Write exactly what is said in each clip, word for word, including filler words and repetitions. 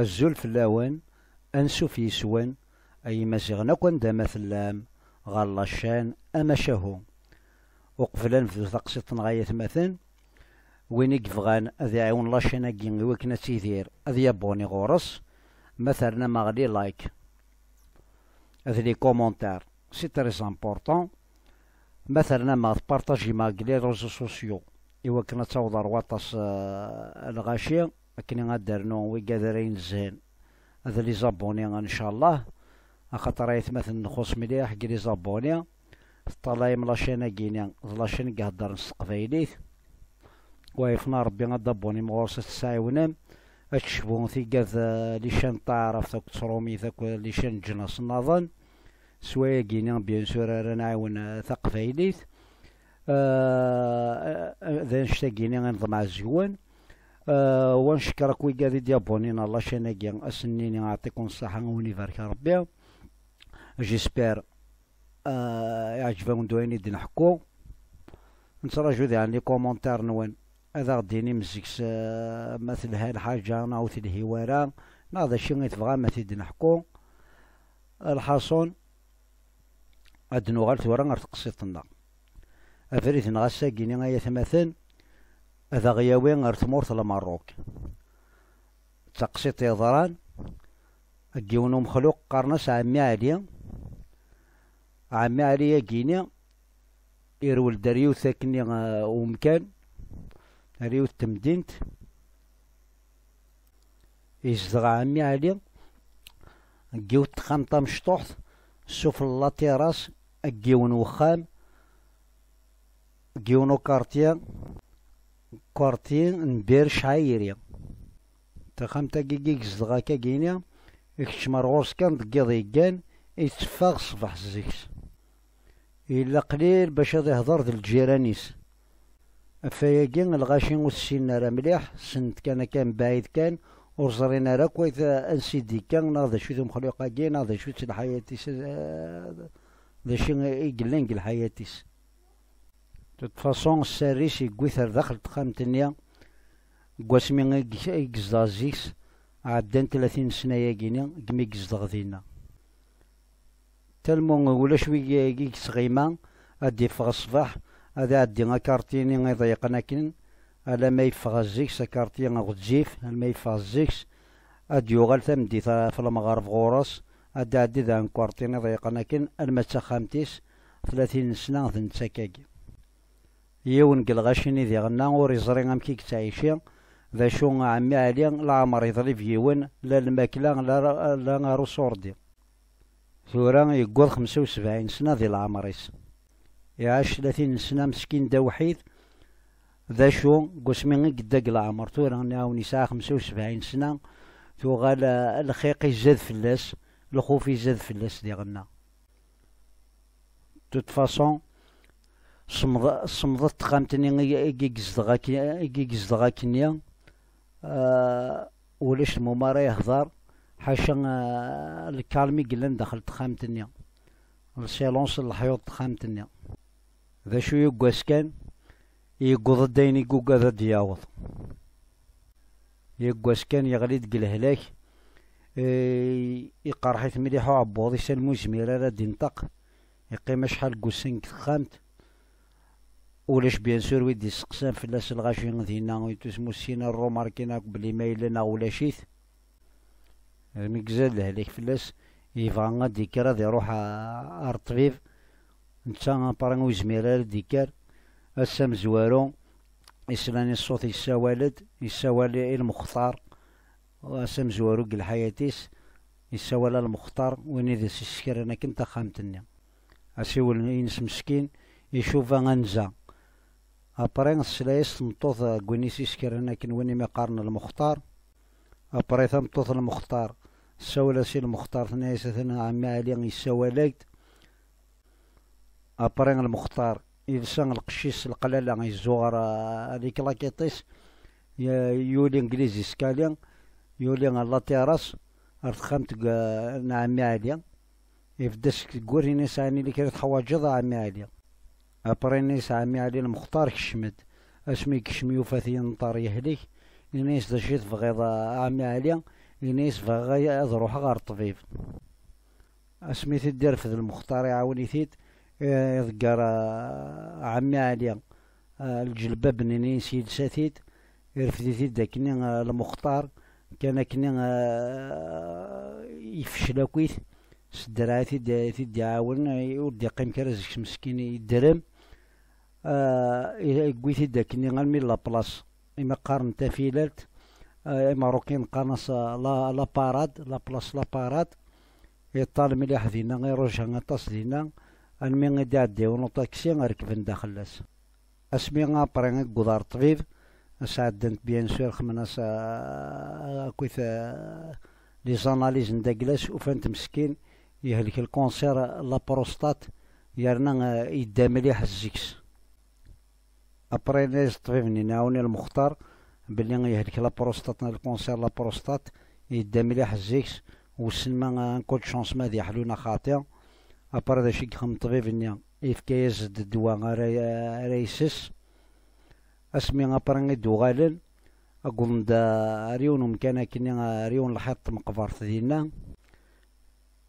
Azul fell-awen, ansuf yes-wen, ay Imaziɣen akk anda ma tellam, ɣer la chaîne Amacahu. Uqbel ad nebdu taqsiṭ-nneɣ ay atmaten, win i yebɣan ad iɛiwen la chaîne-agi i wakken ad tidir, ad yabuni ɣur-s, ma ternam-aɣ les likes d les commentaires, c'est très important. Ma ternam-aɣ tpartajim-aɣ deg les réseaux sociaux i wakken ad taweḍ ar waṭas, eh, lɣaci, akken ad d-rnu wigad ara inezhen d les abonnés, ncallah, axaṭer ay atmaten nxuṣ mliḥ deg les abonnés. Teṭṭalayem la chaîne-agi-ni, d la chaîne i iheddren s teqbaylit. Wa yefna Rebbi ad d-abunim ɣur-s, ad tt-tɛiwnem, ad tecbu tigad, eh, les chaînes n taɛrabt akked trumit akked les chaînes n leǧnas nniḍen. S wayagi-ni, bien sûr, ara nɛiwen, eh, taqbaylit. Eh, eh, d annect-agi-ni i neḍmeɛ seg-wen. Eh, wa ncekker akk wigad i d-yabunin ar la chaîne-agi, ad sen-nini ɛṭikum ṣṣeḥḥa, a wen-ibarek Rebbi. J'espère, eh, iɛǧeb-awen-d wayen i d-nḥekku. Nettraǧu diɣen les commentaires-nwen. Ad aɣ-d-tinim zik-s, eh, ma telha lḥaǧa neɣ ur telhi wara, neɣ d acu i tebɣam ad t-id-neḥku. Lḥaṣun, ad nuɣal tura ɣer teqsiṭ-nneɣ. Abrid-nneɣ ass-agi-ni ay atmaten, ad aɣ-yawi ɣer tmurt n Lmerruk. D taqsiṭ yeḍran deg yiwen umexluq qqaren-as Ɛemmi Ɛli. Ɛemmi Ɛli-agi-ni irwel-d ar yiwet akkenni, eh, umkan, ar yiwet temdint. Izdeɣ Ɛemmi Ɛli deg yiwet texxamt tamecṭuḥt, sufella la terrasse, deg yiwen wexxam, deg yiwen ukartyi, kartyi n Bir Cɛayri. Taxxamt-agi i yezdeɣ akkagini, ikeččem ar ɣur-s kan deg yiḍ yeggan, itteffeɣ ṣṣbeḥ zik-s. Yella qlil bac ad ihder d lǧiran-is. Ɣef wayagi, lɣaci ur t-ssinen ara mliḥ, ssnen-t kan akka mebɛid kan, ur ẓrin ara akk ayt-, ansi d-ikka, neɣ d acu-t umexluq-agi, neɣ d acu-tt lḥayat-is, eh, d acu i yellan deg lḥayat-is. De toute façon, sser-is yewwi-t ar daxel n texxamt-nni, deg wasmi i g-, i yezdeɣ zik-s, ɛeddan tlatin n ssna-yagi-ni, deg mi yezdeɣ dinna. Talmu ulac wi i yettɣima, ad d-iffeɣ ṣṣbeḥ, ad iɛeddi akarti-nni iḍeyqen akken, alamma yeffeɣ zik-s akarti ɣezzif, alma yeffeɣ zik-s, ad d-yuɣal tameddit ɣef lmeɣreb ɣur-s, ad d-iɛeddi daɣen karti-nni iḍeyqen akken, alma d taxxamt-is, tlatin n ssna d netta akkagi. Yiwen deg lɣaci-nni diɣenna ur iẓri amek i yettɛici, d acu ɛemmi Ɛli, leɛmer iḍlib yiwen, la lmakla, la, la ar uṣurdi. Tura yewweḍ xemsa u sebɛin sna di leɛmer-is. Iɛac tlatin n sna meskin d awḥid. D acu, deg wasmi i yedda deg leɛmer, tura nniɣ-awen yesɛa xemsa u sebɛin sna, tuɣal, eh, lxiq izad fell-as, lxuf izad fell-as diɣenna. De toute façon, semḍ-, semḍet texxamt-nni i, i yezdeɣ ak-, i yezdeɣ akkenni, eh, ulac lmum ara yehder, ḥaca, eh, lkalm i yellan daxel texxamt-nni, lsilence n leḥyuḍ texxamt-nni. D acu yuggas kan, yewweḍ-d ayen i yugad ad d-yaweḍ. Yeggas kan yeɣli-d deg lehlak, eh, iqerḥ-it mliḥ uɛebbuḍ-is, alma ur yezmir ara ad d-inṭeq. Yeqqim acḥal n wussan deg texxamt. Ulac, bien sûr, wi d-isteqsan fell-as lɣaci dinna, ur yettusmussin ara, rumarkin akk belli ma yella neɣ ulac-it. Mi yezad lehlak fell-as, yebɣa ad d-yekker ad iruḥ a-, ar ṭṭbib. Netta apara ur yezmir ara ad d-yekker. Ass amezwaru, islan i ṣṣut yessawal-d, yessawal i Lmextar. Ass amezwaru deg lḥayat-is, yessawal a Lmextar, win i d as-issekren akken taxxamt-nni. Asiwel-ines meskin, icuba anza. Après, tesla-yas tmeṭṭut n win i s-isekren akken, win i mi qqaren Lmextar. Après, tameṭṭut n Lmextar tessawel-as i Lmextar, tenna-yas: "Atan ɛemmi Ɛli yessawal-ak-d." Après, Lmextar yelsa lqecc-is s leqlala, yezzuɣer, ah, les claquettes-is, y-, yuli deg les escaliers, yuli ɣer la terrasse, ar texxamt n, ah, n ɛemmi Ɛli. Ibedd-as seg wur, yenna-yas: "Ɛni yella kra teḥwaǧeḍ a ɛemmi Ɛli?" Après, yenna-yas ɛemmi Ɛli: "Lmextar, kcem-d." Asmi yekcem, yufa-t yenṭer yehlek. Yenna-yas: "D acu i tebɣiḍ a ɛemmi Ɛli?" Ini-as bɣiɣ ay- ad ruḥeɣ ɣer ṭṭbib. Asmi t-id-irfed Lmuxtar iɛawen-it-id, eh, iḍegger, eh, ɛemmi Ɛli, eh, lǧelbab-nni-ines yelsa-t-id, irfed-it-id akkenni, eh, Lmuxtar, kan akkenni, eh, yefcel akk-it, s ddreɛ i t-id- i t-id-iɛawen, eh, ur d-iqqim kra zik meskin, yedrem, eh, yewwi-t-id akkenni almi n la place, imi qqaren tafilalt, eh, Imeṛṛukiyen qqaren-as, eh, la, la parade, la place la parade, yeṭṭal mliḥ dinna, iruja aṭas dinna, almi i d-iɛedda yiwen uṭaksi, rekben daxel-as. Asmi après i yewweḍ ɣer ṭṭbib, sɛeddant bien sûr, xemmen-as, eh, akkit, eh, les analyses n dagla-s, ufan-t meskin, yehlek lkanṣir la prostate, yerna, eh, yedda mliḥ zik-s. Après, yenna-yas ṭṭbib-nni, nɛawen i Lmuxtar, belli yehlek la prostate, neɣ lkanṣir la prostate, yedda mliḥ zik-s, wissen ma, un coup de chance, ma ad yeḥlu neɣ xaṭi. Après, d acu i yexdem ṭṭbib-nni? Yefka-yas-d ddwa ara, ara yesses. Asmi après i d-uɣalen, wwḍen-d ar yiwen umkan akkenni, ar yiwen lḥiḍ n tmeqbert dinna.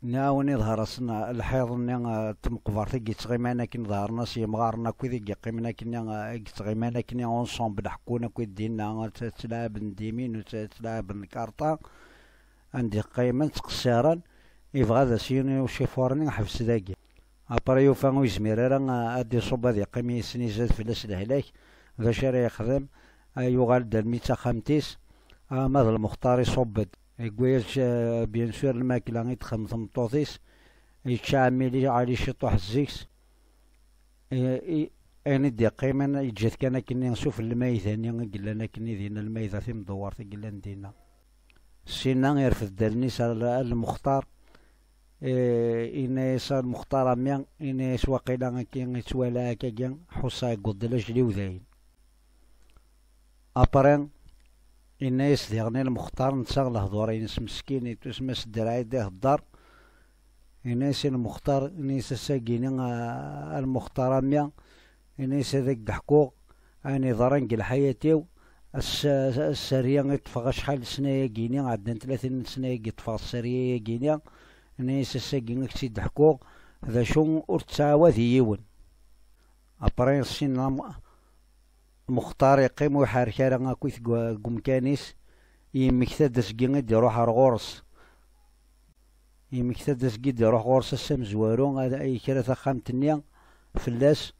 Nɛawen iḍher-asen lḥiḍ-nni, eh, n tmeqbert i yettɣiman akken, ḍehren-as yemɣaren akk i yeqqimen akkenni, eh, i yettɣiman akkenni ensemble, ḥekkun akk dinna, tt-, ttlaɛben dimin, tt-, ttlaɛben karṭa, anda i qqimen ttqeṣṣiren, yebɣa ad as-yini ucifuṛ-nni ḥbes dagi. Après yufa ur yezmir ara, eh, ad d-iṣubb ad yeqqim yis-sen, izad fell-as lehlak, d acu ara yexdem? Eh, yuɣal-d almi d taxxamt-is, ama d Lmuxtar iṣubb-d. Yewwi-yas, eh, bien sûr, lmakla i texdem tmeṭṭut-is, yečča ɛemmi Ɛli, Ɛli Ciṭuḥ zik-s. Eh, i-, ayen i d-yeqqimen, yeǧǧa-t kan akkenni s ufell lmayda-nni i yellan akkenni dinna, lmayda timdewwert i yellan dinna. Ssinna irfed-d allen-is ar, ar Lmuxtar, eh, yenna-yas a Lmuxtar a mmi, yenna-yas waqila akka i ttwala akkagi, ḥusseɣ yewweḍ-d lajel-iw dayen. Après, yenna-yas diɣen i Lmuxtar, netta lehdur-ines meskin, itusem-as ddreɛ i d-ihedder. Yenna-yas i Lmuxtar, yenna-yas ass-agi-ni, a, a Lmuxtar a mmi, yenna-yas ad ak-d-ḥkuɣ ayen yeḍran deg lḥayat-iw. Ass-, ass-, sserya i ṭṭfeɣ acḥal sna-agi-ni, ɛeddan tlatin n sna-agi ṭṭfeɣ sserya-agi-ni. Yenna-yas ass-agi ad k-tt-id-ḥkuɣ, d acu ur tettɛawad i yiwen. Après, ssinna Muxtar yeqqim ur iḥerrek ara akkit deg, deg umkan-is, yemmekta-d asgi i d-iruḥ ar ɣur-s. Yemmekta-d asgi i d-iruḥ ɣur-s ass amezwaru, ad, yekra taxxamt-nni fell-as,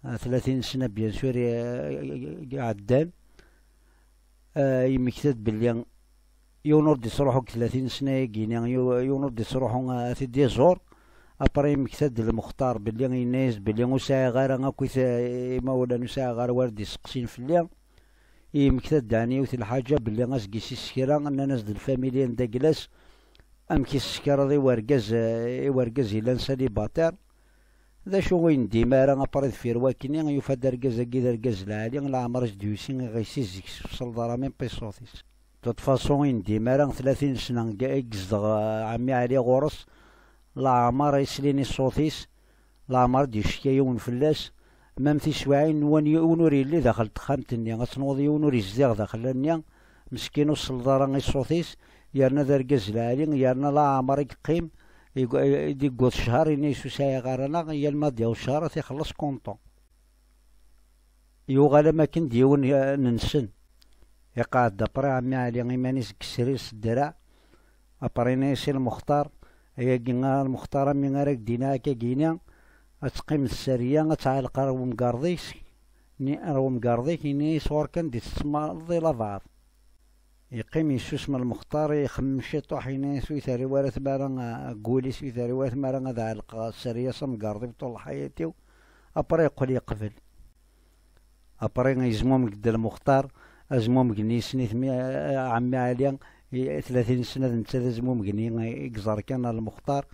ah, tlatin sna, bien sûr, i, i, i, iɛeddan. Ah, yemmekta-d belli yiwen ur d-ittruḥu deg tlatin sna-agi-ni, yiw-, yiwen ur d-ittruḥu, ah, ad t-id-iẓur. Après, yemmekta-d Lmuxtar belli yenna-yas belli ur sɛiɣ ara akkit, eh, imawlan, ur sɛiɣ ara wara d-iseqsin fell-i. Yemmekta-d ɛni yiwet lḥaǧa belli aseggas-is kra, nnan-as-d lfamilya n dagla-s, amek i s-teskareḍ i wergaz, eh, i wergaz yellan célibataire? D acu ur yendim ara, après deffir wakkenni, yufa-d argaz-agi d argaz lɛali, leɛmer i s-d-yusi iɣisi zik s uselḍar, même pas ṣṣut-is. De toute façon, ur yendim ara, tlatin sna i yezdeɣ, eh, ɛemmi Ɛli ɣur-s, leɛmer i slin i ṣṣut-is, leɛmer i d-yecka yiwen fell-as, même tiswiɛin n wan yiwen ur yelli daxel texxamt-nni, ad tenweḍ yiwen ur yezdiɣ daxel-nni, meskin ur selleḍ ara i ṣṣut-is, yerna d argaz lɛali, yerna leɛmer i yeqqim, i d-yewweḍ ccher, ini-as ur sɛiɣ ara, neɣ yal ma d-yaweḍ ccher ad t-ixelleṣ content. Yuɣal am akken d yiwen, eh, n-nsen. Iqeɛɛed après ɛemmi Ɛli iman-is deg srir s ddreɛ. Après yenna-yas i Lmuxtar, ayagi a Lmuxtar, a mmi, ara k-d-iniɣ akkagi-ni, ad teqqim tserriya, ad tɛelleq ar wemgerḍ-ik, ni-, ar wemgerḍ-ik, ini-as ɣur-k anda i tettmaleḍ i labaɛḍ. Yeqqim yessusem Lmuxtar, ixemmem ciṭuḥ, yenna-yas ur yi-terri wara tmara, ah, deg wul-is, ur yi-terri wara tmara ad ɛelqeɣ sserya s amgerḍ-iw ṭul lḥayat-iw. Après yeqqel yeqbel. Après yezmumeg-d Lmuxtar, azmumeg-nni yessen-it mi, ah, ɛemmi Ɛli, i, tlatin sna d netta d azmumeg-nni i yeẓra kan Lmuxtar.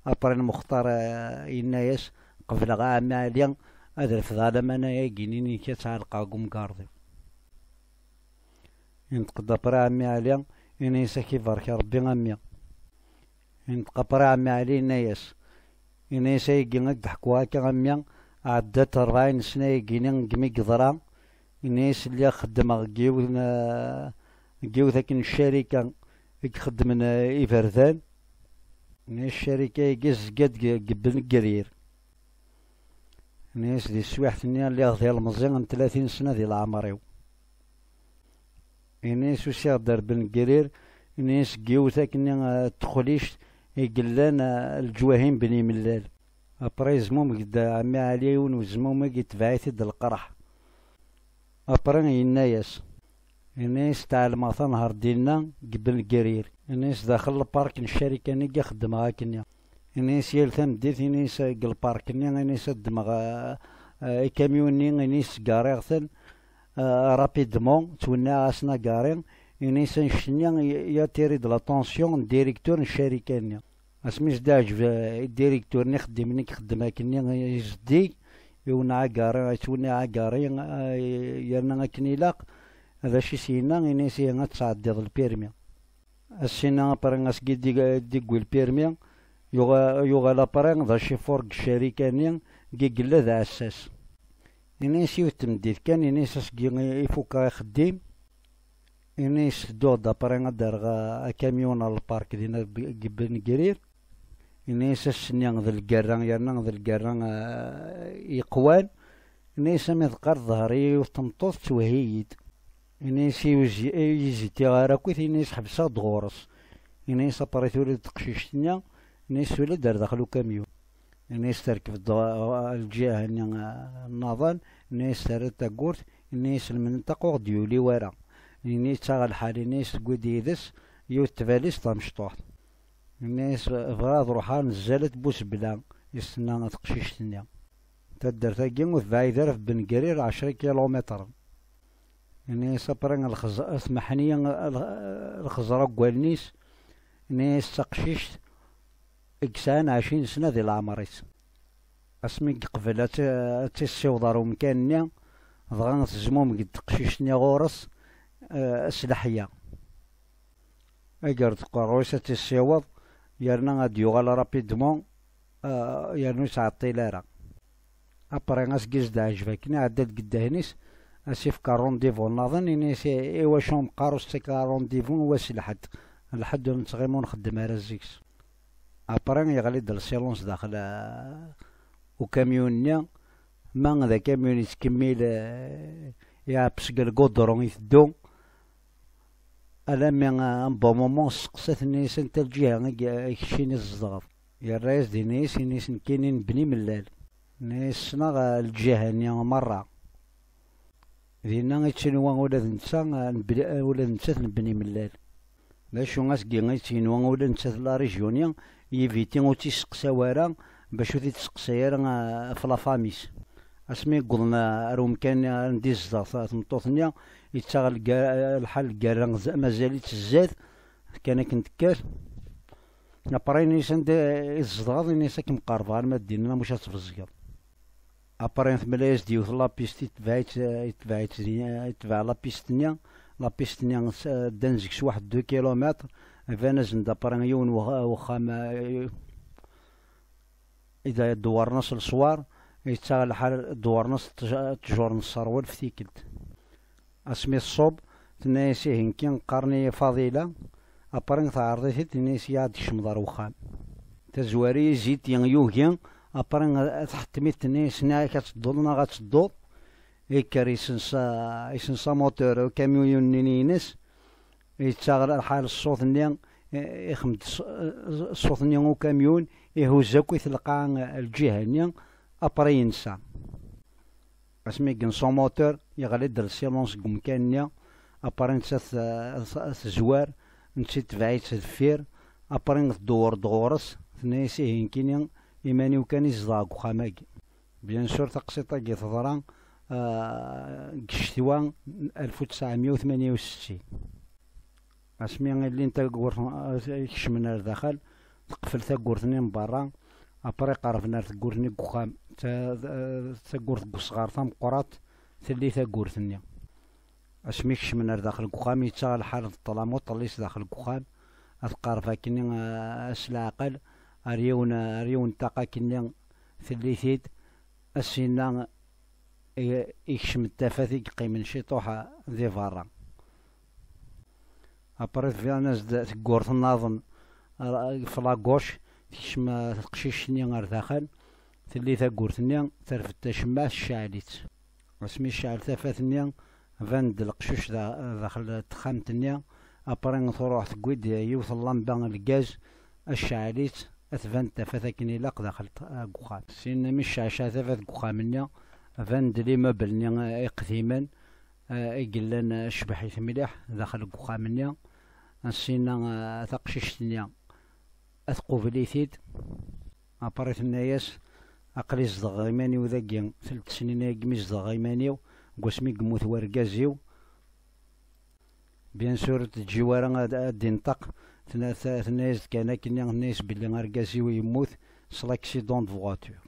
Après Lmuxtar, ah, yenna-yas, qebleɣ a ɛemmi Ɛli, ad refdeɣ lamana-agi-nni, ad tt-ɛelqeɣ deg umgerḍ-iw. Yenṭeq-d après ɛemmi Ɛli, yenna-yas ak ibarek Rebbi a mmi. Yenṭeq après ɛemmi Ɛli, yenna-yas, yenna-yas ayagi i d-ḥkuɣ akka a mmi, ɛeddat rebɛin sna ayagi-ni deg mi yeḍra, yenna-yas lliɣ xeddmeɣ deg yiwet n, deg yiwet akken n ccarika, i ixeddmen, eh, iberdan. Ini-as ccarika-agi tezga-d deg, deg Bengrir. Ini-as di teswiḥt-nni lliɣ d ilemẓi n tlatin sna di leɛmer-iw. Ini-as usiɣ-d ar Bengrir, ini-as deg yiwet akkenni, eh, texlict i yellan, eh, leǧwahi n Bni Mellal. Après yezmumeg-d ɛemmi Ɛli yiwen uzmumeg, itbeɛ-it-id lqerḥ. Après yenna-yas, ini-as tɛelmeɣ tanhert dinna deg Bengrir, ini-as daxel lpark n ccarika-nni i xeddmeɣ akkenni. Ini-as yal tameddit, ini-as deg lpark-nni, ini-as ad ddmeɣ, eh, eh, ikamyun-nni, ini-as gariɣ-ten, eh, rapidement, ttwenniɛeɣ-asen agari, ini-as annect-nni i, i attiri-d l'attention n directeur n ccarika-nni. Asmi s-d-iɛǧeb, eh, i directeur-nni ixeddimen i ixeddem akkenni, i zeddig, iwenneɛ agari, yettwenniɛ agari, eh, yerna akken ilaq, d acu i s-yenna, ini-as ihi ad tesɛeddiḍ lpirmi. Asina après asgi d-, d-igwi lpirmi, yuɣa-, yuɣal après d acifur deg ccarika-nni, deg yella d aɛessas. Ini-as yiwet tmeddit kan, ini-as asgi i, i fukeɣ ixeddim, ini-as tedduɣ-d après ad d-rreɣ, a, akamyun ar lpark dinna deg Bengrir. Ini-as ass-nni d lgerra, yerna d lgerra, a, yeqwan. Ini-as ami d-qqar ḍher-iyi yiwet tmeṭṭut, tettwehhi-yi-d. Ini-as i uzi-, i yi-zitiɣ ara akkit, ini-as ḥebseɣ-d ɣur-s. Ini-as après tuli-d teqcict-nni, ini-as tuli-d ar daxel ukamyun. Ini-as terkeb-d ɣ-, ɣ-, lǧiha-nni, a, nnaḍen, ini-as terra-d tawwurt, ini-as lmenṭaq ur ɣ-d-yuli wara. Ini yettaɣ lḥal, ini-as tewwi-d yid-s yiwet tbalizt tamecṭuḥt. Ini-as bɣiɣ ad ruḥeɣ ar Nezzallet Busebla, i s-tenna teqcict-nni. Taddart-agi ur tebɛid ara ɣef Bengrir ɛecra kilumitren. Ini-as après lxeẓ-, tmeḥḥen-iyi l-, lxeẓra deg wallen-is, ini-as d taqcict i yesɛan ɛecrin sna di leɛmer-is. Asmi yeqbel ad tt-, ad tt-issiweḍ ɣer umkan-nni, dɣa tezmumeg-d teqcict-nni ɣur-s, eh, s leḥya. Ager d uqerruy-is ad tt-issiweḍ, yerna ad d-yuɣal rapidement, eh, yerna ur yettɛeṭṭil ara. Après, asgi s-d-ɛejb akken iɛedda-d deg ddehn-is, as-ifka rendez-vous nnaḍen, ini-as, "I-, iwacu meqqar ur s-ttakeɣ rendez-vous wass lḥedd? Lḥedd ur nettɣimi ur nxeddem ara zik-s." Après, yeɣli-d le silence daxel, eh, ukamyun-nni, ma d akamyun yettkemmil, eh, iɛebbes deg lgudron iteddu, alammi, eh, un bon moment sseqsa-t, ini-as, "Anta lǧiha i, i keččini tzedɣeḍ?" Yerra-yas-d, ini-as, ini-as, "Nekkini n Bni Mellal." Ini-as, "Ssneɣ, eh, lǧiha-nni merra." Dinna i ttinwa ula d netta, eh, n Bni-, ula d nettat n Bni Mellal. D acu asgi i ttinwa ula d nettat la région-nni, yiviti ur tt-isteqsa wara, bac ur t-id-testeqsay ara, eh, ɣef la famille-s. Asmi yewweḍen, eh, ar umkan, eh, anda izdeɣ t-, tmeṭṭut-nni, yettaɣ lga-, lḥal lgerra z-, mazal-itt zzat, kan akken tekker. Après, ini-as, "Anda i tzedɣeḍ?" Ini-as, "Ad kem-qerrbeɣ arma d dinna, muc ad tbezgeḍ." Après, temla-yas-d yiwet la piste, itbeɛ-itt, itbeɛ-itt di, itbeɛ la piste-nni. La piste-nni s-, ddan zik s waḥed deux kilomètres, iban-asen-d après yiwen wux-, wexxam, eh, i d-, dewwren-as leswar, yettaɣ lḥal dewwren-as ttj-, ttjur n sserwal f tikkelt. Asmi tṣubb, tenna-yas, "Ihi nekki qqaren-iyi Faḍila." Après teɛreḍ-it-id, tenna-yas, "Ya ad tkecmeḍ ɣer wexxam." Tazwara yiziti yugi, après tḥettem-it, tenna-yas, "Nniɣ-ak ad tedduḍ neɣ ad tedduḍ." Yekker isensa, isensa moteur ukamyun-nni-ines, yettaɣ lḥal ṣṣut-nni, ixem-d ṣ-, ṣṣut-nni ukamyun, ihuzz akk i telqaɛ lǧiha-nni, après yensa. Asmi yensa umotor, yeɣli-d le silence deg umkan-nni, après nettat, eh, tezwar, netta itbeɛ-itt deffir, après tdewwer-d ɣur-s, tenna-yas, "Ihi nekkini iman-iw kan i zedɣeɣ deg uxxam-agi." Bien sûr, taqsiṭ-agi teḍra, eh, deg ccetwa n alef u tesɛemya u tmanya u settin. Asmi i llin tawwurt, i kecmen ar daxel, teqfel tawwurt-nni n berra, après qerrben ar tewwurt-nni n uxxam. Ta-, tawwurt n wesɣar tameqqrant telli tawwurt-nni. Asmi kecmen ar daxel n uxxam, yettaɣ lḥal d ṭṭlam uṭellis daxel n uxxam, ad tqerreb akkenni, eh, s leɛqel, ar yiwen, ar yiwen ṭṭaq akkenni telli-t-id, asinna i-, ikcem-d tafat i yeqqimen ciṭuḥ di berra. Après tbiren-as-d tewwurt nnaḍen, ɣef la gauche, tekcem teqcict-nni ar daxel, telli tawwurt-nni, terfed tacemmaɛt, tecɛel-itt. Asmi tecɛel tafat-nni, ban-d leqcuc da-, daxel texxamt-nni. Après truḥ tewwi-d yiwet n lamba n lgaz, tecɛel-itt, tban-d tafat akken ilaq daxel t-, deg uxxam. Sin mi tecɛecɛa tafat deg uxxam-nni, ban-d l'immeuble-nni iqdimen, eh, i yellan, eh, cbeḥ-it mliḥ daxel deg uxxam-nni. Asina, eh, taqcict-nni ad tqubel-it-id. Après tenna-yas: "Aql-i zedɣeɣ iman-iw dagi, telt snin-agi mi zedɣeɣ iman-iw, deg wasmi yemmut wergaz-iw." Bien sûr, ur teǧǧi ara ad, ad d-inṭeq. Tenna-, t-, tenna-yas-d kan akkenni, tenna-yas belli argaz-iw yemmut s l'accident de voiture.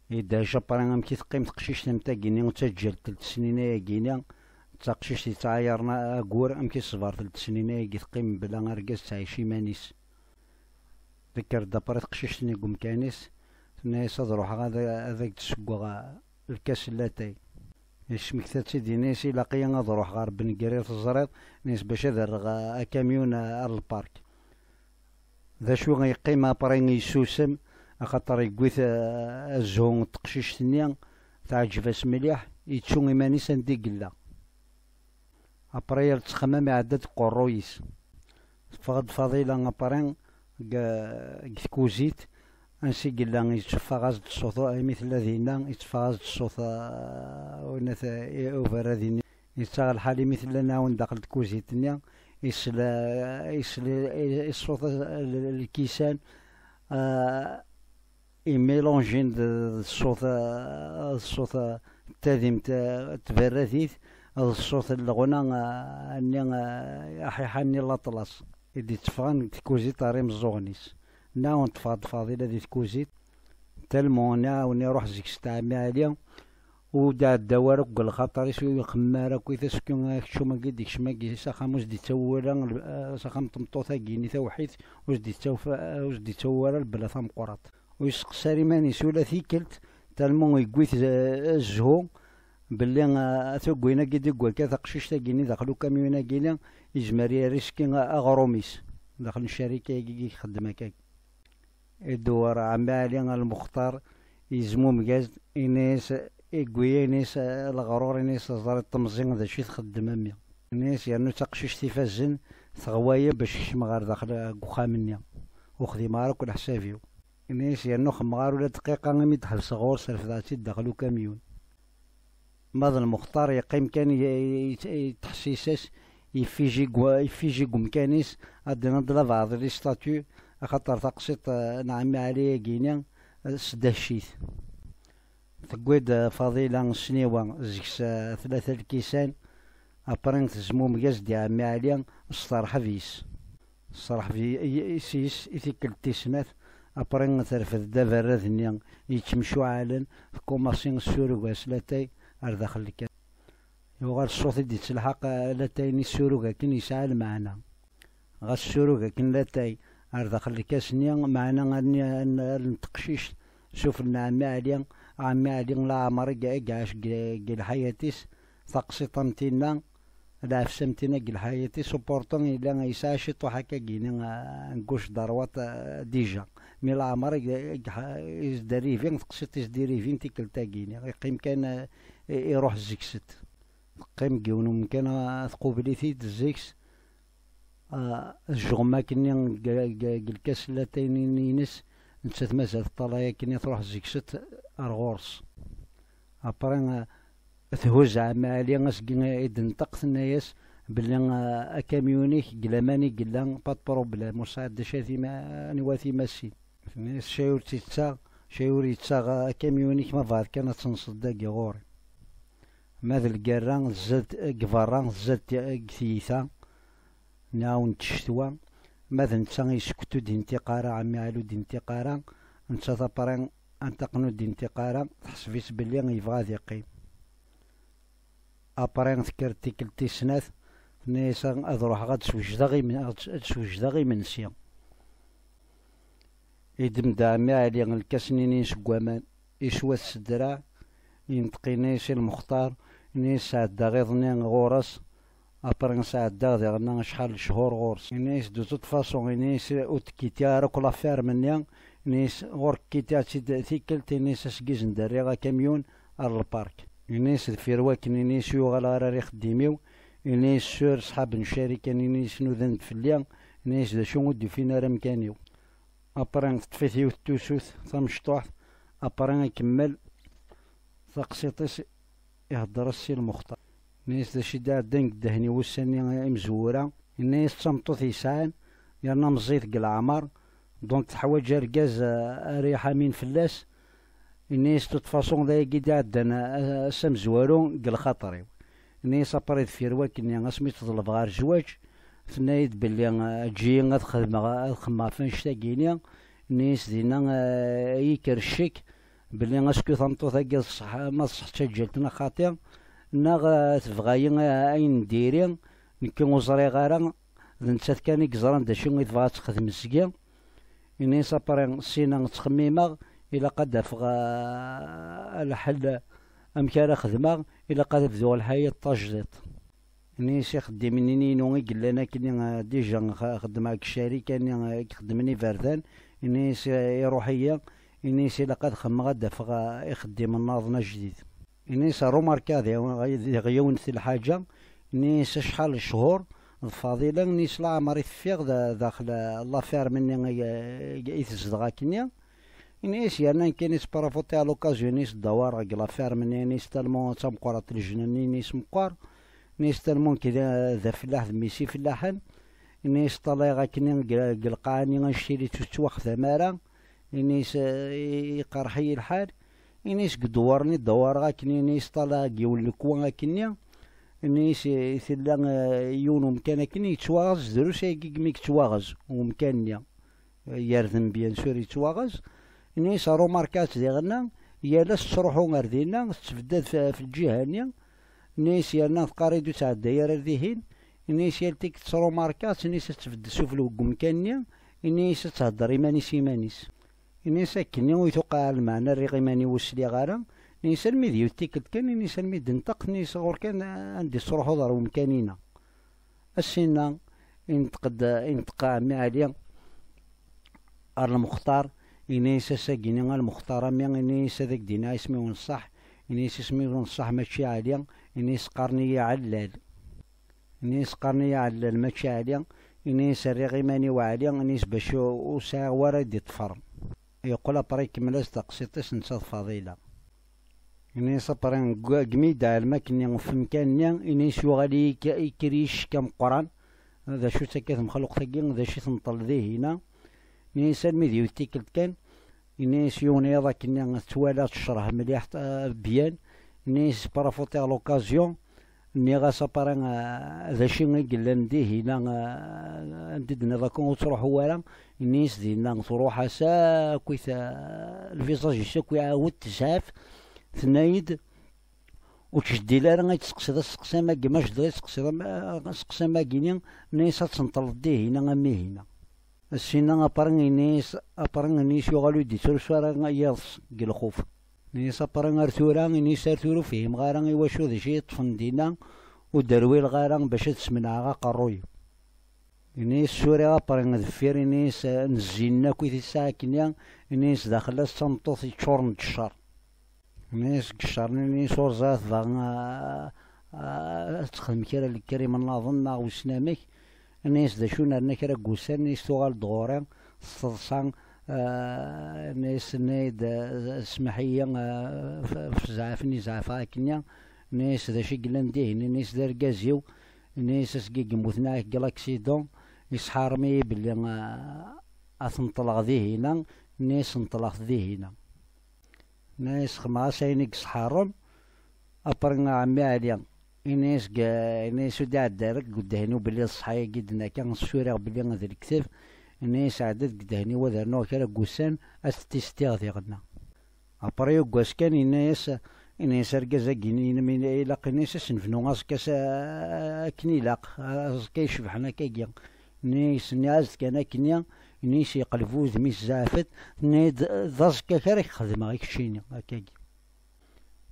Idda Japri amek i teqqim teqcict am tagini, ur ttaǧǧalt telt snin ayagini, d taqcict yettɛayaren agur, amek i teṣber telt snin ayagi teqqim bla argaz, tettɛic iman-is. Tekker-d après teqcict-nni deg umkan-is, tenna-yas: "Ad ruḥeɣ ad, ad ak-d-ssewweɣ lkas n latay." Yesmekta-tt-id, yenna-yas: "Ilaq-iyi ad ruḥeɣ ɣer Bengri, teẓriḍ", yenna-yas, "bac ad rreɣ akamyun ar lpark." D acu yeqqim après yessusem, axaṭer yewwi-t, eh, zzhu n teqcict-nni, teɛǧeb-as mliḥ, yettu iman-is anda i yella. Après yal ttxemmam iɛedda-d uqerruy-is. Teffeɣ-d Faḍila après deg, deg tkuzit, ansi yella yetteffeɣ-as-d ṣṣut, imi tella dinna, yetteffeɣ-as-d ṣṣut, eh, winat, eh, uberrad-nni. Yettaɣ lḥal imi tella nɛawen daxel tkuzit-nni, isla, isla i ṣṣut, l-, lkisan, ah, imilonjin d, d ṣṣut, ah, d ṣṣut, ah, n tadimt, ah, tberradit, d ṣṣut n leɣna, ah, nni, ah, aḥiḥa-nni n laṭlas, i d-itteffɣen deg tkuzit ɣer imeẓẓuɣen-is. Nɛawen teffeɣ-d Faḍila di tkuzit, tellement nɛawen iruḥ zik-s Ɛemmi Ɛli, ur d-iɛedda wara deg lxaṭer-is, ur ixemmem ara akk i tasku akeččum-agi d-ikcem-agi s axxam, ur s-d-ittawi wara l-, s axxam n tmeṭṭut-agi-ni tawḥidt, ur s-d-ittawi, ur s-d-ittawi wara lbela tameqqrant. Ur yesseqsar iman-is ula tikkelt, tellement yewwi-t, eh, zzhu, belli, eh, tugwin-agi d-yewwi akka taqcict-agi-ni daxel ukamyun-agi-ni, yezmer yariski aɣrum-is daxel n ccarika-agi i ixeddem akka. Idewwer Ɛemmi Ɛli ar Lmuxtar, yezmumeg-as-d, yenna-yas: "Igwi-ya", yenna-yas, "leɣrur", yenna-yas, "teẓriḍ temẓi d acu i txeddem a mmi." Yenna-yas: "Yernu d taqcict ifazen, teɣwa-ya bac kecmeɣ ɣer daxel deg uxxam-nni. Ur xdimeɣ ara akk leḥsab-iw." Yenna-yas: "Yernu xemmeɣ ara ula dqiqa imi d-ḥebseɣ ɣur-s, refdeɣ-tt-id daxel ukamyun." Ma d Lmuxtar yeqqim kan i-, i-, i-, yettḥessis-as, yeffiji deg wa-, yeffiji deg umkan-is, ad d-iniḍ d labeɛḍ les statuts, axaṭer taqsiṭ, eh, n Ɛemmi Ɛli-agi-ni, eh, sdahci-t. Tewwi-d, eh, Faḍila ssniwa, zik-s, eh, tlata lkisan, après tezmumeg-as-d i Ɛemmi Ɛli, s terḥeb-is. Ṣṣreḥ bi-, i-, i-, s-, i tikkelt tis snat, après terfed-d aberrad-nni yettemcuɛalen, tkumaṣi tessurug-as latay ar daxel lkas. Yuɣal ṣṣut i d-ittelḥaq, eh, latay-nni tessurug akken yesɛa lmeɛna. Ɣas tessurug akken latay ar daxel lkas-nni, meɛna allen, allen n teqcict, sufell n Ɛemmi Ɛli, Ɛemmi Ɛli laɛmer i i iɛac deg, deg lḥayat-is, taqsiṭ am tinna, lɛefs am tin deg lḥayat-is, uporton yella yesɛa ciṭuḥ akka gini, ah, n gauche droite, ah, déjà. Mi leɛmer i, i, i s-d-rrivin, teqsiṭ i s-d-irrivin tikkelt-agi-ni. Yeqqim kan, ah, i, iruḥ zik-s. Teqqim deg yiwen umkan, ah, tqubel-it-id zik-s. Ah, tejɣem akkenni deg, deg, deg lkas n latay-nni-ines, nettat mazal teṭṭalay akkenni, truḥ zik-s ar ɣur-s. Après, ah, Thuzz Ɛemmi Ɛli asgi i d-tenṭeq, tenna-yas belli, ah, akamyun-ik deg laman i yella, pas de problème, ur sɛiḍ d acu ara tima-, aniwa timasin. Tenna-yas cay ur tt-yettaɣ, cay ur yettaɣ, ah, akamyun-ik, ma bɣiḍ kan ad tenseḍ dagi ɣur-i. Ma d lgerra tzad deg berra, tzad deg tiyita, nɛawen-d ccetwa, ma d netta yessektu d-intiq ara, Ɛemmi Ɛli ur d-intiq ara, nettat après, anṭaqen ur d-intiq ara, teḥseb-itt belli yebɣa ad iqqim. Après tekker tikkelt tis snat, tenna-yas ad ruḥeɣ ad d-swejdeɣ im-, ad d-swejdeɣ imensi. Iddem-d Ɛemmi Ɛli lkas-nni seg waman, iswa-t s ddreɛ, yenṭeq yenna-yas i Lmextar, yenna-yas sɛeddaɣ iḍ-nni ɣur-s, Après sɛeddaɣ diɣen acḥal n cchur ɣur-s. Ini-as de toute façon, ini-as ur d-kkiṭiɣ ara akk la ferme-nni. Ini-as ɣur-k kkiṭiɣ-tt-id tikkelt, ini-as aseggiz n derriɣ akamyun ar lpark. Ini-as deffir wakken, ini-as ur uɣaleɣ ara ar ixeddim-iw. Ini-as sur ṣṣḥab n ccarika-nni, ini-as nudan-d fell-i. Ini-as d acu ur d-ufin ara amkan-iw. Après teṭṭef-it yiwet tusut tamecṭuḥt. Après ikemmel taqsiṭ-is, ihedder-as Si Lmuxtar. Ini-as d acu i d-iɛeddan deg ddehn-iw ussan-nni imezwura. Ini-as d tameṭṭut yesɛan, yerna meẓẓiyet deg leɛmer, donc teḥwaǧ argaz, eh, ara iḥamin fell-as. Ini-as de toute façon d ayagi i d-iɛeddan, eh, ass amezwaru deg lxaṭer-iw. Ini-as après deffir wakken-nni asmi tt-ḍelbeɣ ɣer zzwaǧ, tenna-yi-d belli, eh, eǧǧ-iyi ad xedmeɣ, ad xemmeɣ ɣef annect-agi-ni. Ini-as dinna, eh, yekker ccek belli asku tameṭṭut-agi d ṣṣeḥ, ma d ṣṣeḥ d taǧǧalt neɣ xaṭi, neɣ, eh, tebɣa-yi, eh, ayen n diri, nekki ur ẓriɣ ara, d nettat kan i yeẓran d acu i tebɣa ad texdem seg-i. Ini-as après ssinna ttxemmimeɣ, ilaq ad d-afeɣ, eh, lḥel amek ara xedmeɣ, ilaq ad bduɣ lḥayat tajdiṭ. Ini-as ixeddimen-nni-inu i yellan akkenni, eh, déjà x-, xeddmeɣ deg ccarika-nni, eh, i ixeddmen iberdan. Ini-as, eh, iruḥ-iyi. Ini-as ilaq ad xemmeɣ ad d-afeɣ, eh, ixeddimen nniḍen ajdid. Ini-as remarka diɣ, diɣ yiwet lḥaǧa. Ini-as acḥal n cchur d Faḍila, ini-as leɛmer i teffiɣ da-, daxel, eh, la ferme-nni i, i, i tezdeɣ akkenni. Ini-as yerna nekkini ttprofitiɣ l'occasion-is ddawareɣ deg la ferme-nni, ini-as tellement d tameqqrant lejna-nni, ini-as meqqer. Ini-as tellement nekk d, d afellaḥ, d mmi-s ifellaḥen. Ini-as ṭṭalayeɣ akkenni deg, deg lqaɛa-nni annect-ila ur tettwaxdam ara. Ini-as, eh, iqerḥ-iyi lḥal. Ini-as deg ddwar-nni ddawareɣ akkenni, ini-as ṭṭalayeɣ deg yiwen lekwa akkenni. Ini-as, eh, tella, eh, yiwen umkan akkenni yettwaɣez, drus ayagi mi yettwaɣez umkan-nni. Yerden bien sûr yettwaɣez. Ini-as remarka-tt diɣenna, yal ass tettruḥu ar dinna, tettbeddad f-, f lǧiha-nni. Ini-as yerna teqqar-iyi-d ur ttɛedday ara ar dihin. Ini-as yal tikkelt remarka-tt, ini-as ad tbedded sufell deg umkan-nni. Ini-as ad thedder iman-is iman-is. Ini-as akkenni ur tuqeɛ lmeɛna rriɣ iman-iw ur sliɣ ara. Ini-as almi d yiwet tikkelt kan, ini-as almi d-nṭeq, ini-as ɣur kan anda i tettruḥuḍ ar umkan-ina. Assinna, inṭeq-d, inṭeq ɛemmi Ɛli ar Lmextar, ini-as ass-agi-ni a Lmextar a mmi, ini-as ad ak-d-iniɣ isem-iw n ṣṣeḥ. Ini-as isem-iw n ṣṣeḥ mačči Ɛli. Ini-as qqaren-iyi Ɛellal. Ini-as qqaren-iyi Ɛellal mačči Ɛli. Ini-as rriɣ iman-iw Ɛli. Ini-as bac ur sɛiɣ wara i d-iṭṭfren. Yeqqel après ikemmel-as taqsiṭ-is netta d Faḍila. Ini-as après deg mi d-ɛelmeɣ akkenni ɣef umkan-nni, ini-as yuɣal-iyi k-, ikker-iyi ccek ameqqran. D acu-tt akka temxluqt-agi, d acu i tenṭel dihina? Ini-as almi d yiwet tikkelt kan, ini-as yiwen yiḍ akkenni tettwala tecreh mliḥ, eh, byan. Ini-as profiter l'occasion, nniɣ-as après, eh, d acu i yellan dihina, eh, anda i d-tenniḍ akka ur ttruḥu ara? Ini-as dinna truḥ-as akkit, eh, lvizaǧ-is akk iɛawed tezɛef. Tenna-yi-d ur ttjeddil ara ad tseqsiḍ asteqsi am agi, ma jdiɣ i teqsiḍ am, eh, asteqsi am agi-ni, nni-as ad tenṭleḍ dihina am ihina. Ssinna après ini-as, après ini-as yuɣal ur d-ittrusu ara yiḍes deg lxuf. Nni-as après ar tura, ini-as ar tura ur fhimeɣ ara i wacu d acu i yi-ṭṭfen dinna, ur d-rwileɣ ara bac ad smenɛeɣ aqerruy-iw. Ini-as suriɣ après deffir, ini-as, eh, n zzin akk i tesɛa akkenni, ini-as daxel-as d tameṭṭut yeččuren d ccer. Ini-as deg ccer-nni, ini-as ur ẓriɣ tebɣa, ah, ah, ad texdem kra n lekrima nniḍen neɣ wissen amek. Ini-as d acu nerna kra n wussan, ini-as tuɣal-d ɣur-i s teḍsa, ah, ini-as tenna-yi-d, ah, smeḥ-iyi, ah, f-, f zzɛaf-nni zeɛfeɣ akkenni. Ini-as d acu i yellan dihin, ini-as d argaz-iw, ini-as asgi yemmuten deg l'accident, yesḥarem-iyi belli, ah, ad t-nṭleɣ dihina, ini-as nṭleɣ-t dihina. Ini-as xedmeɣ-as ayen i yesḥerrem. Après ɛemmi Ɛli, ini-as g-, ini-as ur d-iɛedda ara deg ddehn-iw belli d ṣṣeḥ-agi d-nekka, ssuriɣ belli d lekdeb. Ini-as ɛedda deg ddehn-iw ad rnuɣ kra n wussan, ad t-tistiɣ diɣenna. Après yuggas kan, ini-as, ini-as argaz-agi-nni, ilaq, ini-as ad s-nebnu aẓekka s-, akken ilaq, aẓekka icebḥen akkagi. Ini-as, nniɣ-as-d kan akkenni, ini-as yeqleb wudem-is zeɛfet, tenna-yi-d d aẓekka kan ara k-xedmeɣ i keččini, akkagi.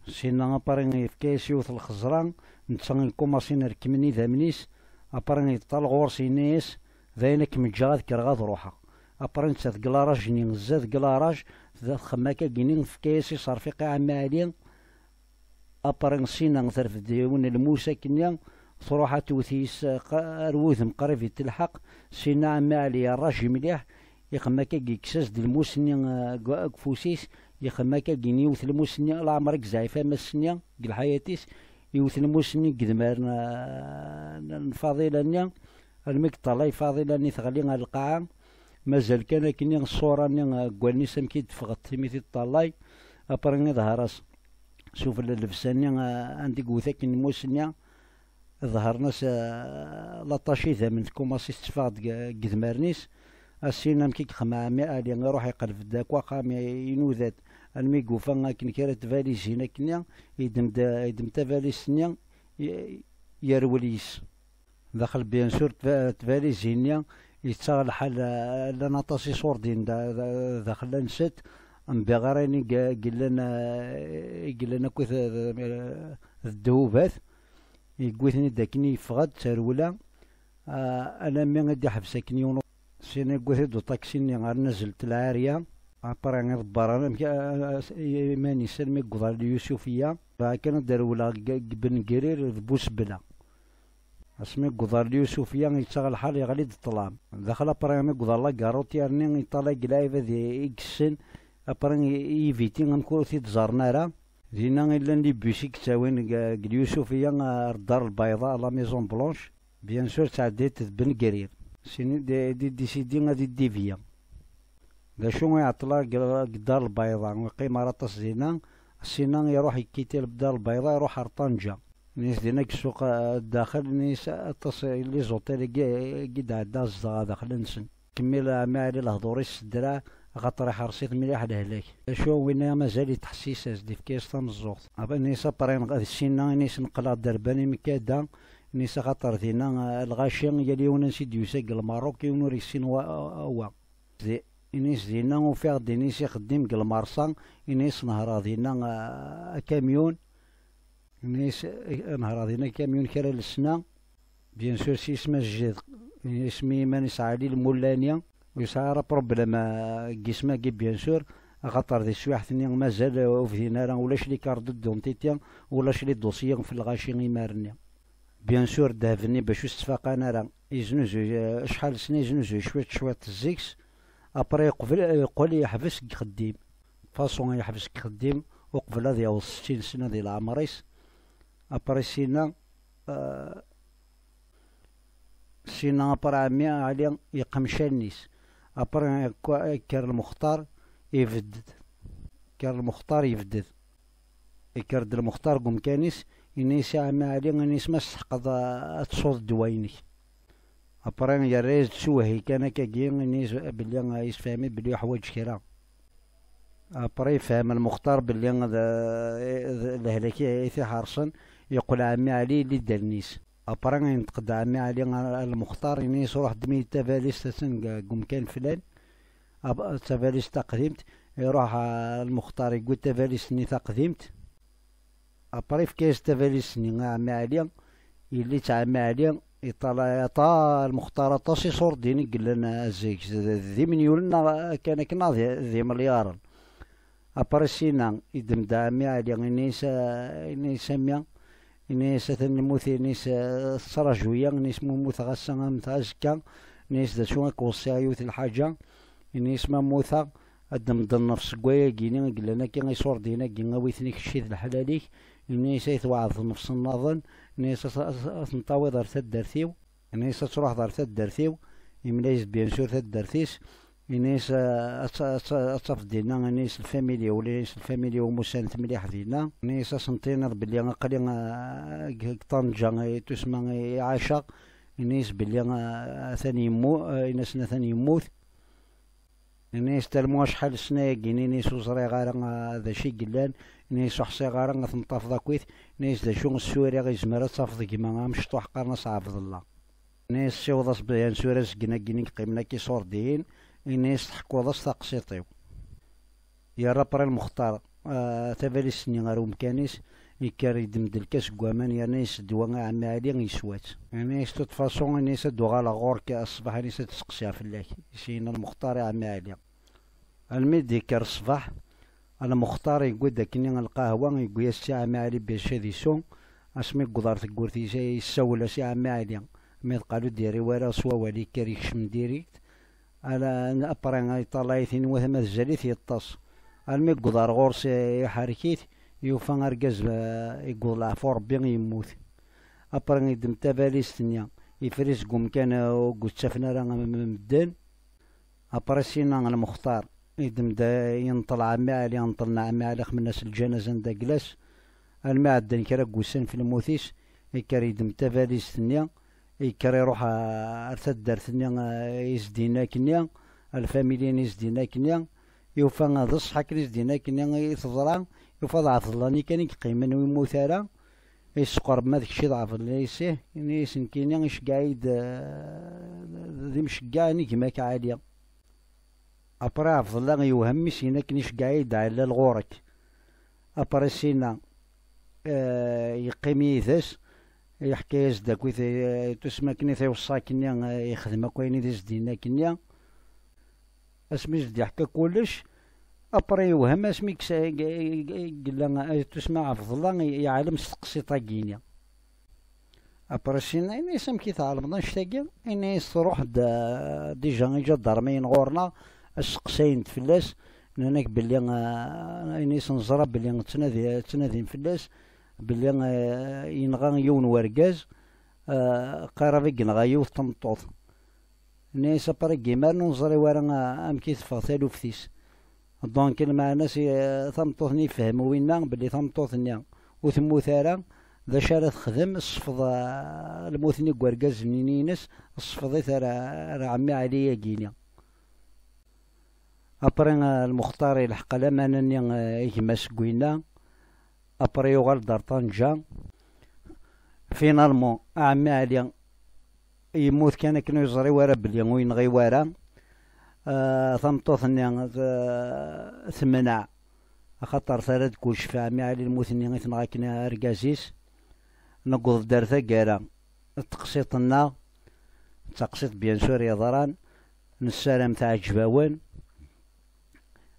Sinna apari yefka-yas yiwet lxeẓra, netta yekkumaṣin rekmen idammen-is, apari yeṭṭal ɣur-s, yenna-yas: "D ayen ad kem-ǧǧeɣ ad kkreɣ ad ruḥeɣ." Apari netta deg laraj-nni, zza deg laraj, txemmem akka gini, tefka-yas iṣerfiq i ɛemmi Ɛli. Apari Sina terfed yiwen n lmus akkenni, truḥ ad tewwet yis, qa-, ar wudem qrib i telḥeq. Sina ɛemmi Ɛli yerraj mliḥ, ixemmem akka yekkes-as-d lmus-nni, eh, deg, deg ufus-is, ixemmem akka yiwet lmus-nni, leɛmer i yezɛif ammas-nni deg lḥayat-is, iwet lmus-nni deg idmaren, eh, n, n Faḍila-nni, almi yeṭṭalay Faḍila-nni teɣli ar lqaɛa, mazal kan akkenni ṣṣura-nni, eh, deg wallen-is amek i d-teffeɣ timi i teṭṭalay, apari iḍher-as sufella n llebsa-nni, eh, anda i yewwet akken lmus-nni, ḍehren-as, eh, laṭac idammen, tkumaṣ-is tetteffeɣ-d deg, deg idmaren-is. Asin amek i yexdem ɛemmi Ɛli, iruḥ iqleb-d akk axxam, i-, inuda-d, almi i yufa akken kra n tbalizin akkenni, yeddem-d, yeddem tabalizt-nni, i-, yerwel yis. Daxel, bien sûr, tba-, tbalizin-nni yettaɣ lḥal, eh, llan aṭas iṣurdiyen da-, da-, daxel, llan sett, mbiɣ ara ayen i g-, i yellan, eh, i yellan akkit d, d, d ddhubat, yewwi-ten-id akken yeffeɣ-d d tarewla, eh, alammi i d-iḥbes akken yiwen u-, syin yewwi-t-id uṭaksi-nni ar nazelt lɛariya, après iḍebber amek, eh, eh, iman-is almi yewweḍ ar Lyusufiya, dɣa kan ad d-rewleɣ deg, deg Ben Grir d Busebla. Asmi yewweḍ ar Lyusufiya, yettaɣ lḥal, yeɣli-d ṭṭlam. Daxel, après mi yewweḍ ar la gare routière-nni, yeṭṭalay lɛibad i, i yessen, après i, i yiviti amek ur t-id-ẓerren ara. Dinna i llan les bus i yettawin deg, deg Lyusufiya ar Dar Lbayḍa, la Maison Blanche. Bien sûr, ttɛeddit d Ben Grir. Syin i d, i d-décidi ad iddiviya. D acu i iɛeṭṭel deg, deg Dar Lbayḍa, ur yeqqim ara aṭas dinna, syin iruḥ yekkiti Dar Lbayḍa, iruḥ ar Ṭanja. Nis dinna deg ssuq, eh, daxel, nis aṭas n les hôtels i, i d-ɛedda zedɣeɣ daxel-nsen. Kemmel ɛemmi Ɛli lehdur-is s ddreɛ, axaṭer iḥres-it mliḥ lehlak. D acu, winna mazal yettḥessis-as-d, yefka-yas tameẓẓuɣt. Aba-, nis après, d syin-a, nis neqqel-aɣ-d ar Bani Mkada, nis axaṭer dinna, eh, lɣaci, yal yiwen ansi d-yusa deg Lmerruk, yiwen ur yessin wa, wa. Di-, inis dinna ufiɣ-d inis ixeddim deg lmerṣa, inis nehreɣ dinna, ah, akamyun, inis, eh, nehreɣ dinna akamyun kra n lesna, bien sûr s yisem ajdid, isem iman-is Ɛli Lmulani, ur yesɛi ara problème, ah, deg yisem-agi, bien sûr, axaṭer di teswiɛt-nni mazal, ah, ur bdin ara, ulac les cartes d'identité, ulac les dossiers f lɣaci imar-nni. Bien sûr, ddheb-nni bac ur s-ttfaqan ara, yeznuzuy, eh, acḥal sna yeznuzuy cwiṭ cwiṭ zik-s, après yeqbel, yeqqel yeḥbes deg ixeddim. Façon yeḥbes deg ixeddim, uqbel ad yaweḍ settin sna di leɛmer-is. Après sina, eh, sina après ɛemmi Ɛli yeqqemc allen-is. Après yekker Lmextar, yebded. Yekker Lmextar, yebded. Yekker-d Lmextar deg umkan-is, yenna-yas i ɛemmi Ɛli, yenna-yas: "Ma testeḥqeḍ, a-, ad tesɛuḍ ddwa-inek." Après, yerra-yas-d s uwehhi kan akkagi, yenna-yas belli, a, yessefhem-it belli yeḥwaǧ kra. Après, yefhem Lmextar belli d, d lehlak i, i t-iḥerṣen, yeqqel ɛemmi Ɛli yelli-d allen-is. Après, yenṭeq-d ɛemmi Ɛli ar, ar Lmextar, yenna-yas: "Ruḥ ddem-iyi-d tabalizt, attan deg, deg umkan flan." Ab-, tabalizt taqdimt, iruḥ, ah, Lmextar, yewwi tabalizt-nni taqdimt. Après, yefka-yas tabalizt-nni i ɛemmi Ɛli, yelli-s ɛemmi Ɛli, yeṭṭalay aṭas, Lmextar, aṭas iṣurdiyen i yellan, ah, zik, d, d, d imenyulen neɣ kan akken, neɣ d, d imelyaṛen. Après sina, yeddem-d ɛemmi Ɛli, yenna-yas, ah, yenna-yas a mmi, yenna-yas atan lmut, yenna-yas, ah, tettraǧu-yi, yenna-yas ma ur mmuteɣ ass-a, ad mteɣ azekka, yenna-yas d acu ad k-weṣṣiɣ yiwet n lḥaǧa, yenna-yas ma mmuteɣ, ad d-temmdeḍ nnefs seg wayagi-nni i yellan akka, iṣurdiyen-agi, awi-ten i kečč d leḥlal-ik, yenna-yas ay tweɛdeḍ nnefs nniḍen, yenna-yas ad, ad, ad ten-tawiḍ ar taddart-iw, yenna-yas ad truḥeḍ ar taddart-iw, yemla-yas-d bien sûr taddart-is, yenna-yas, ah, ad ta-, ad ta-, ad tafeḍ dinna, yenna-yas lfamilya-w, yenna-yas lfamilya-w musanent mliḥ dinna, yenna-yas ad sen-tiniḍ belli aql-i, ah, deg, deg Ṭanja, i tusma i ɛaceɣ, yenna-yas belli, ah, atan yemmu-, ah, yenna-yasen atan yemmut. Yenna-yas talmu acḥal sna-agi, yenna-yas ur ẓriɣ ara, ah, d acu i yellan, yenna-yas ur ḥṣiɣ ara ad ten-tafeḍ akkit, yenna-yas d acu ssuriɣ, yezmer ad tafeḍ gma amecṭuḥ qqaren-as Ɛebdellah. Yenna-yas siweḍ-as bien sûr azgen-agi i yeqqimen akka iṣurdiyen, yenna-yas teḥkuḍ-as taqsiṭ-iw. Yerra après Lmextar ah, tabalizt-nni ɣer umkan-is, yekker yeddem-d lkas n waman, yerna yessedwa i ɛemmi Ɛli, yeswa-tt. Yenna-yas: "De toute façon", yenna-yas, "ad d-uɣaleɣ ɣur-k ṣṣbeḥ", yenna-yas, "ad d-steqsiɣ fell-ak", yenna Lmextar i ɛemmi Ɛli. Almi d-yekker ṣṣbeḥ, Lmextar yewwi-d akkenni lqahwa, yewwi-yas-tt i ɛemmi Ɛli bac ad isew. Asmi yewweḍ ɣer tewwurt-is, yessawel-as i ɛemmi Ɛli. Mi d-qal ur d-yerri wara s wawal, yekker yekcem direct. Ala, après, yeṭṭalay-it, yenwa ma tezzel-it, yeṭṭes. Almi yewweḍ ɣer ɣur-s, iḥerrek-it, yufa argaz, eh, yewweḍ leɛfu Rebbi, yemmut. Après, yeddem tabalizt-nni, yeffer-itt deg umkan, eh, ur ttafen ara m-, m-, medden. Après, sina Lmextar, yeddem-d, yenṭel ɛemmi Ɛli, nṭlen ɛemmi Ɛli, xemmen-as lǧanaza anda yella. Almi ɛeddan kra n wussan f lmut-is, yekker yeddem tabalizt-nni, yekker iruḥ, ah, ar taddart-nni, ah, i s-d-yenna akkenni, ar lfamilya-nni i s-d-yenna akkenni, yufa d ṣṣeḥ akken i s-d-yenna akkenni i teḍra, yufa d Ɛebdellah-nni kan i yeqqimen, ur yemmut ara, yesqerb: "Ma d kečč i d Ɛebdellah?" Ih, ini-as: "Nekkini, iceggeɛ-iyi-d, eh, d imceggeɛ n gma-k Ɛli." Après, Ɛebdellah yewhem mi s-yenna akken: "Iceggeɛ-iyi-d Ɛli ɣur-k." Après, sina, eh, yeqqim yid-s, yeḥka-yas-d akk i t-, eh, tusma akken i t-iweṣṣa akkenni, eh, yexdem akk ayen i d as-d-yenna akkenni. Asmi i s-d-yeḥka kullec, après yewhem asmi yeksa-, yella, eh, tusma Ɛebdellah yeɛlem s teqsiṭ-agi-ni. Après, sina, ini-as: "Amek i tɛelmeḍ annect-agi?" Ini-as: "Truḥ-d, eh, déjà iǧadarmiyen ɣur-neɣ, steqsayen-d fell-as, nnan-ak belli, eh," ini-as, "neẓra belli ttnadi-, ttnadin fell-as, belli, eh, yenɣa yiwen wergaz, eh, qrib i yenɣa yiwet n tmeṭṭut." Nni-as: "Après, gimar ur neẓri wara, ah, amek i teffeɣ taluft-is." Donc, lmeɛna-s, eh, tameṭṭut-nni yefhem winna belli tameṭṭut-nni ur temmut ara, d acu ara texdem? Sfeḍ, ah, lmut-nni n wergaz-nni-ines, sfeḍ-it ar, ar ɛemmi Ɛli-agi-ni. Après, ah, Lmextar ilḥeq lamana-nni, ah, i gma-s n winna. Après, yuɣal-d ar Tanja. Finalement, ɛemmi Ɛli yemmut kan akken ur yeẓri wara belli ur yenɣi wara. Ah, tameṭṭut-nni, ah, temneɛ, axaṭer terra-d kullec ɣef ɛemmi Ɛli, lmut-nni i tenɣa akken argaz-is. Newweḍ-d ar taggara n teqsiṭ-nneɣ, d taqsiṭ bien sûr yeḍran, nessaram teɛǧeb-awen.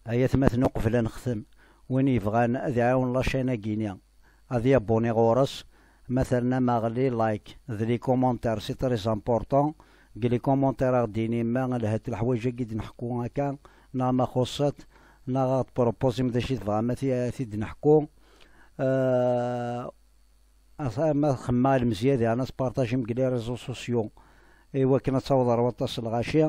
Ay atmaten, uqbel ad nextem, win yebɣan ad iɛawen la chaîne-agi-ni, ad yabuni ɣur-s, ma ternam aɣli, like, d les commentaires, c'est très important. Deg les commentaires ad ɣ-d-tinim ma lhant leḥwayeǧ-agi d-neḥku akka, neɣ ma xuṣṣent, neɣ ad ɣ-d-tpropozim d acu i tebɣam ad t-, ad t-id-neḥku. Euh, Asa ma xemma lemziyad, yeɛni ad tpartajim deg les réseaux sociaux, i wakken ad taweḍ ar waṭas n lɣaci.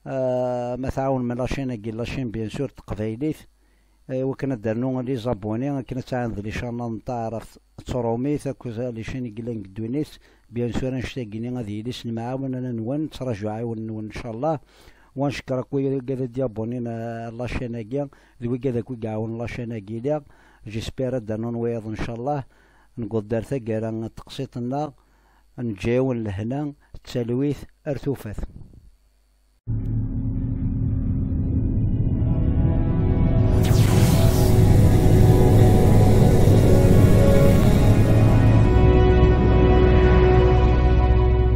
Ah, ma tɛawnem la chaîne-agi, la chaîne, bien sûr, n teqbaylit, i wakken ad d-rnu les abonnés, akken ad tɛawnem les chaînes n taɛrabt d trumit akked les chaînes i yellan deg ddunit. Bien sûr, annect-agi-ni ad yili s lemɛawna-nwen, nettraǧu aɛiwen-nwen, ncallah. Wa ncekker akk wigad i d-yabonnin, ah, la chaîne-agi, d wigad akk i iɛawnen la chaîne-agi. Lliɣ, j'espère ad d-rnun wiyaḍ, ncallah. Newweḍ-d ar taggara n teqsiṭ-nneɣ, neǧǧa-yawen lehna d talwit ar tufat.